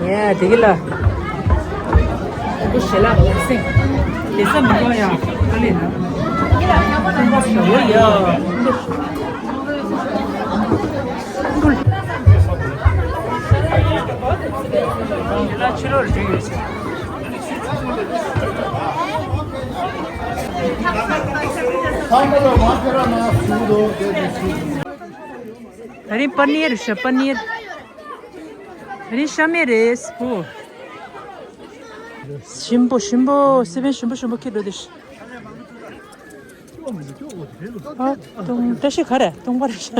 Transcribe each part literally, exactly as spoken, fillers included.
ཡ་དེ་གི་ལ། ཨོ་ཞེ་ལ་ལ་སེང་། དེ་ས་མི་གོ་ཡ་ཁ་ལེ་ན། ཁོང་པ་ཞོ་ཡ། ཁུལ། ལ་ཕྱི་ལོགས་ལ་བྲིས་ཡོད་ཟེར། ད་རིང་པ་ནིར་ཤ་པ་ནིར། ད་རིང་ཤ་མེད་རེད་བུ། ཞིམ་པོ་ཞིམ་པོ་སེ་བན་ཞིམ་པོ་ཞིམ་པོ་ཁྱེར་འགྲོ་དེ། ཨ་ཏུང་བཀྲ་ཤིས་ག་རེ་ཏུང་པ་རེད་ཤ།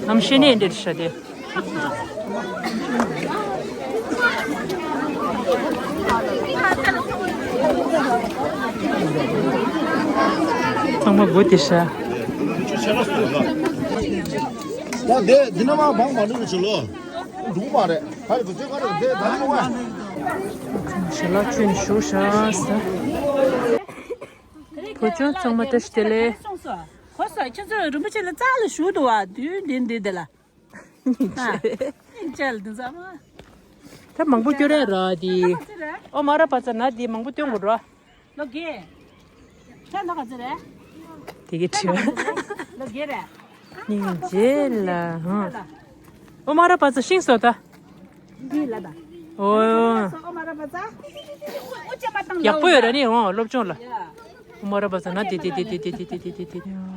ནམ་ཤེས་ནས་འདིར་ཤ་དེ། ཚང་མ་སྒོ་དེ་ཤ། ད་དེ་འདི་ན་མ་བང་མ་ལུག་ཆུ་ལོ། འདུག་མ་རེད། ཧ་ལས་བུ་ཚོས་ག་རེ་དེ་ད་ནི་མ། ཞལ་ལག་མཆོད་ནས་བཞུགས་ཤག་ཟེར། བུ་ཆུང་ཚང་མ་བཀྲ་ཤིས་བདེ་ལེགས། གོ་ས་ཁྱེད་ཚོས་རིན་པོ་ཆེ་ལ་རྩ་ལ་བཞུགས་འདུག་བ་དུས་འདི་འདི་འདི་ལ། སྙིང་རྗེ་ལ་འདི་ཚང་མ། ད་མང་པོ་སྐྱོར་ཡ་ར་དེ། ཨོ་མ་ར་པ་ཙ་ན་དེ་མང་པོ་སྟོན་དགོས་ར། ལོ་རྒས། ཁྱེད་ལོ་ག་ཚོད་རེད། དེ་གི་ཁྱེད་ལོ་ག་ཚོད་རེད། ལོ་རྒས་རེད། སྙིང་རྗེ་ལ་ཧང་། ཨོ་མ་ར་པ་ཙ་ཤིང་བཟོ་ད། འདི་ལ་ད། ཨོ། ཨོ་མ་ར་པ་ཙ། ཨོ་ཅེ་མ་བཏང་ཡག་པོ་ཡོད་ར་ནི་འོང་སློབ་སྦྱོང་ལ། ཡ། ཨོ་མ་ར་པ་ཙ་ན་དེ་དེ་དེ་དེ།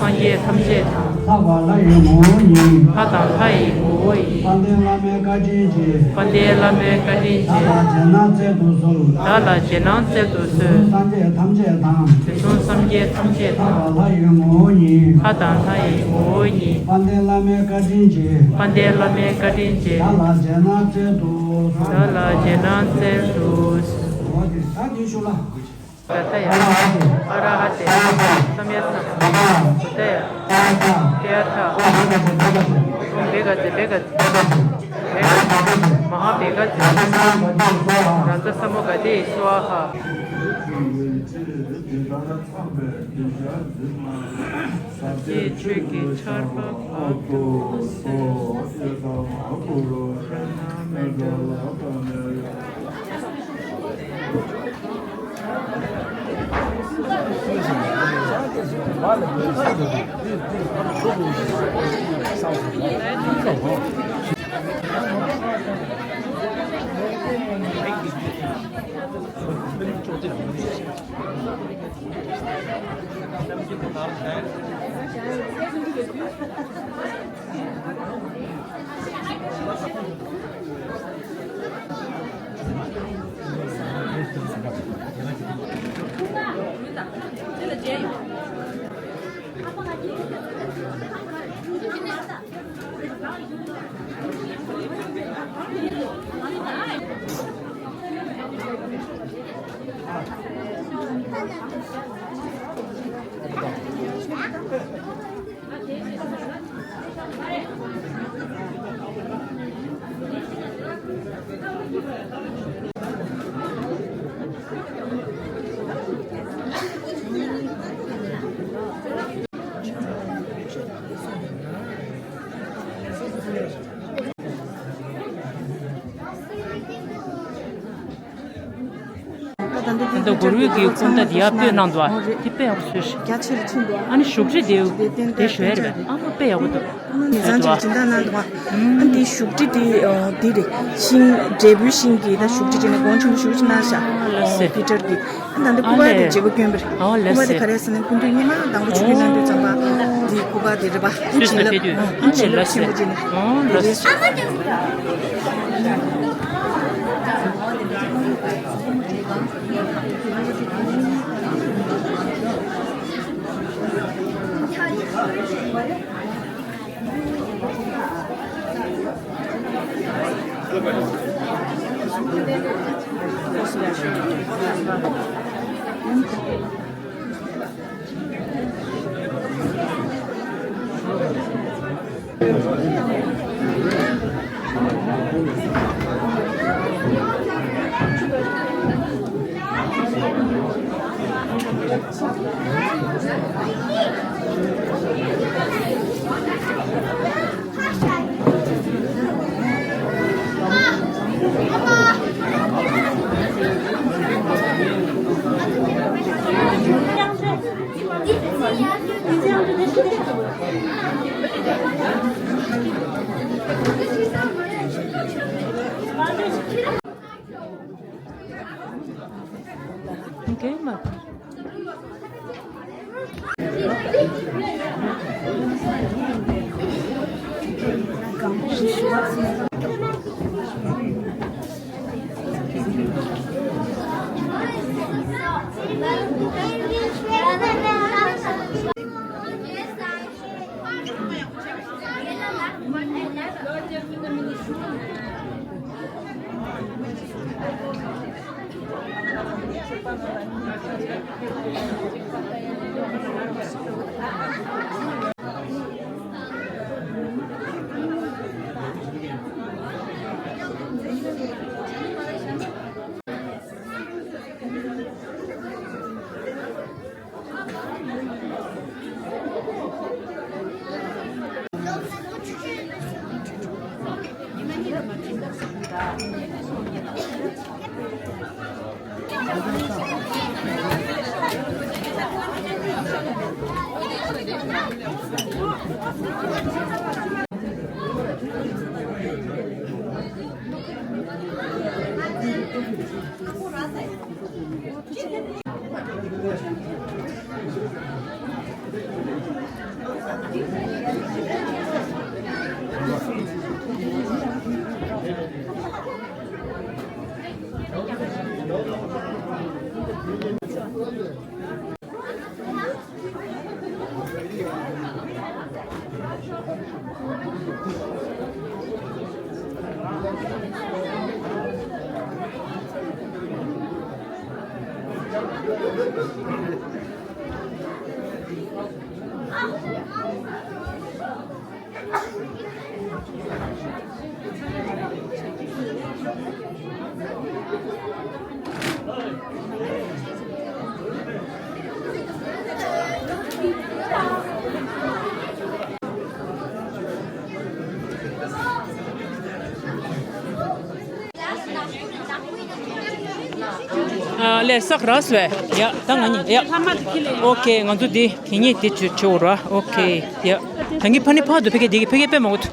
སངས་རྒྱས་ཐམས་ཅད་དང་། ལྷག་པ་ལྷ་ཡི་ངོ་བོ་ཉིད། ལྷ་དང་ལྷ་ཡི་ངོ་བོ་ཡིན། དཔལ་ལྡན་བླ་མའི་བཀའ་དྲིན་གྱིས། དཔལ་ལྡན་བླ་མའི་བཀའ་དྲིན་གྱིས། བདག་ལ་རྗེས་གནང་སྩལ་དུ་གསོལ། བདག་ལ་རྗེས་གནང་སྩལ་དུ་གསོལ། དེ་བཞིན་སངས་རྒྱས་ཐམས་ཅད་དང་། དེ་བཞིན་སངས་རྒྱས་ཐམས་ཅད་དང་། ལྷག་པ་ལྷ་ཡི་ངོ་བོ་ཉིད། ལྷ་དང་ལྷ་ཡི་ངོ་བོ་ཉིད། དཔལ་ལྡན་བླ་མའི་བཀའ་དྲིན་གྱིས། དཔལ་ལྡན་བླ་མའི་བཀའ་དྲིན་གྱིས། བདག་ལ་རྗེས་གནང་སྩལ་དུ་གསོལ། བདག་ལ་རྗེས་གནང་སྩལ་དུ་གསོལ། འོ་དེ་ད་དེ་ཤུ་ལ། ད་ད་ཡ། ཨ་ར་ཧ་ཏེ། ཨ་ར་ཧ་ཏེ། སམ་ཡ་སམ། བུདྡྷ་ཡ། ཏ་ཡ་ཐ། ཏ་ཡ་ཐ། ཨོཾ་བྷེ་ག་ཙེ་བྷེ་ག་ཙེ། བྷེ་ག་ཙེ། བྷེ་ག་ཙེ། མ་ཧཱ་བྷེ་ག་ཙེ། རཱ་ཛ་ས་མུ་ག་ཏེ་སྭཱ་ཧཱ། ཀྱེ་ཆོས་ཀྱི་ཆར་པ་བབས་ཏེ། ད་ལྟ་གུ་རུ་གི་སྐུ་འདྲ་འདི་ཡར་སྤོས་གནང་འདུག་ཨ། འདི་དཔེ་ཡག་པོ་བཟོས་ཤག་རྒྱ་ཆེར་ཕྱིན་འདུག་ཨ་ནི་བཞུགས་ཁྲི་དེ་དེ་ཞུ་ཡ་རེད་པས། ཨ་མ་དཔེ་ཡག་པོ་འདུག་ཨ་ནི་ཚང་ཅིག་སྦྱིན་བདག་གནང་འདུག་ཨ། ཨ་འདི་བཞུགས་ཁྲི་དེ་འདི་རེད། ཤིང་འབྲས་བུའི་ཤིང་གི་ད་བཞུགས་ཁྲི་བྱས་ནས་གོང་ཆེན་པོ་ཞེ་པོ་ཅིག་གནང་ཤག་ཨ་ལ་སེ། པི་ཏར་གི། ཨ་ད་འདི་སྐུ་པར་དེ་བརྗེ་པོ་སྐྱོན་པ་རེད། ཨ་ལ་སེ། སྐུ་པར་དེ་ག་རེ་ཟེར་ན་སྐུ་མདུན་སྔོན་མ་དང་པོ་ཆོས་ཁྲི་གནང་དུས་ཙམ་པ་འདི་སྐུ་པར་དེ་རེད་པ། སུས་སུ་ཕེབས་དུས་ཨ་ལ་སེ། བྱིན་རླབས་ཆེན་པོ་བྱས་ནས། ཨ་ལ་སེ། ཨ་ལས་བསགས་རག་སོང་ཡ། ད་ང་གཉིས་ཡ། ཨོ་ཁེ། ང་ཚོ་འདི་གད་སྙིགས་འདི་བྱེད་བྱེད་འོ་ར། ཨོ་ཁེ་ཡ། ད་གིན་ཕ་ནི་ཕ་དུ་ཕ་གི་འདི་གི་ཕ་གི་དཔེ་མང་པོ་འདུག་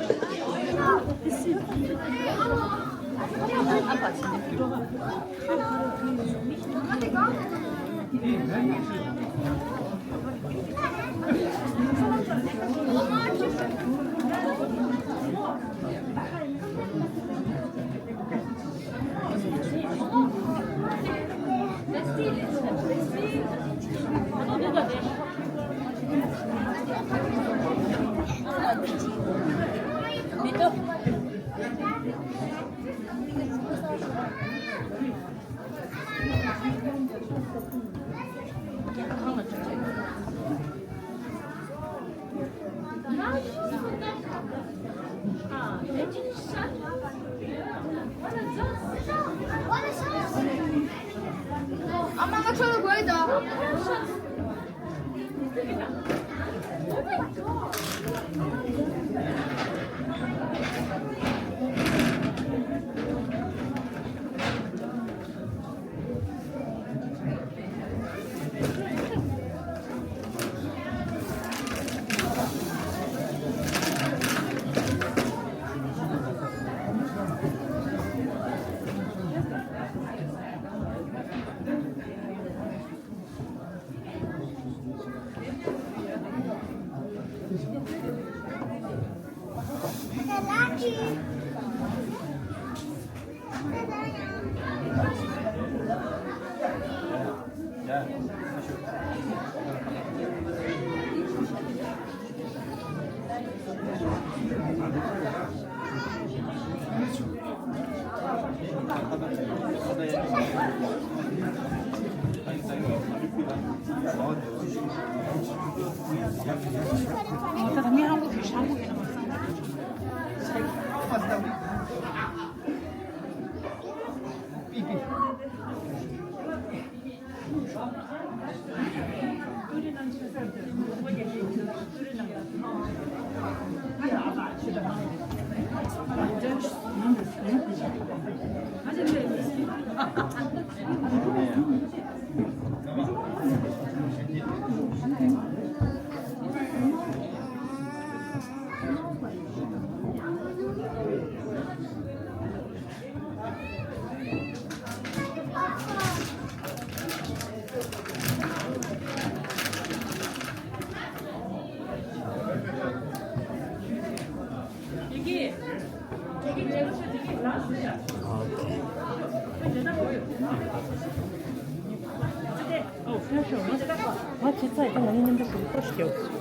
ང་ཁྱེད་ཚ་ཡི་ང་གཉིས་མཉམ་དུ་ཞུགས་པར་སྐྱེལ།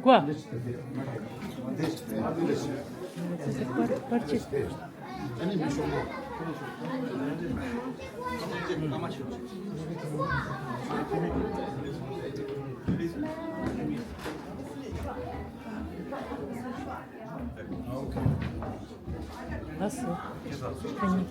ཀོ། པར་པར་ཆས། ལགས་སོ། ཁ་ཉིན།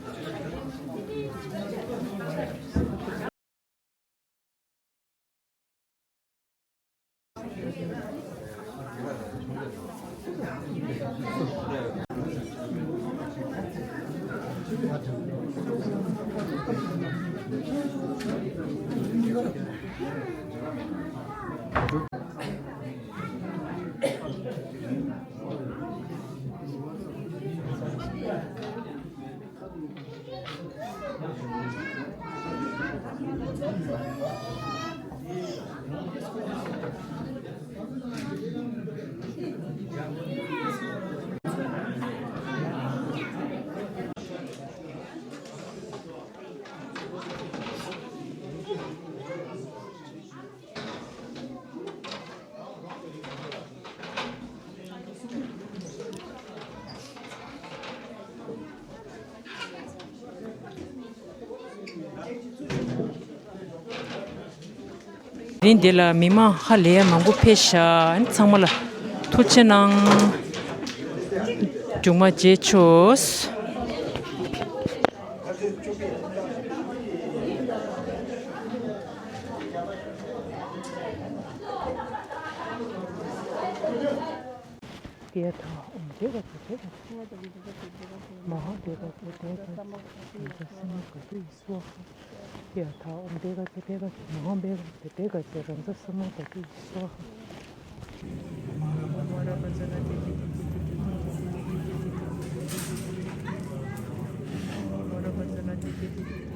དེ་རིང་འདི་ལ་མི་མང་ཧ་ལས་ཡ་མང་པོ་ཕེབས་ཤག་ཚང་མ་ལ་ཐུགས་རྗེ་གནང་། སྒྲོལ་མ་མཇལ་ཆོག་ཏདྱ་ཐཱ། ཨོཾ་ཏདྱ་ཐཱ་ཏདྱ་ཐཱ། མ་ཧཱ་ཏདྱ་ཏདྱ་ཐཱ། ཏདྱ་ཐཱ། ཏདྱ་ཐཱ། ཨོཾ་ཏདྱ་ཏདྱ་ཐཱ། མ་ཧཱ་ཏདྱ་ཏདྱ་ཐཱ། མ་ཧཱ་ཏདྱ་ཏདྱ་ཐཱ། ཏདྱ་ཐཱ། ཏདྱ་ཐཱ། ཏདྱ་ཐཱ། ཏདྱ་ཐཱ། མ་ཧཱ་ཏདྱ་ཏདྱ་ཐཱ། ཏདྱ་ཐཱ།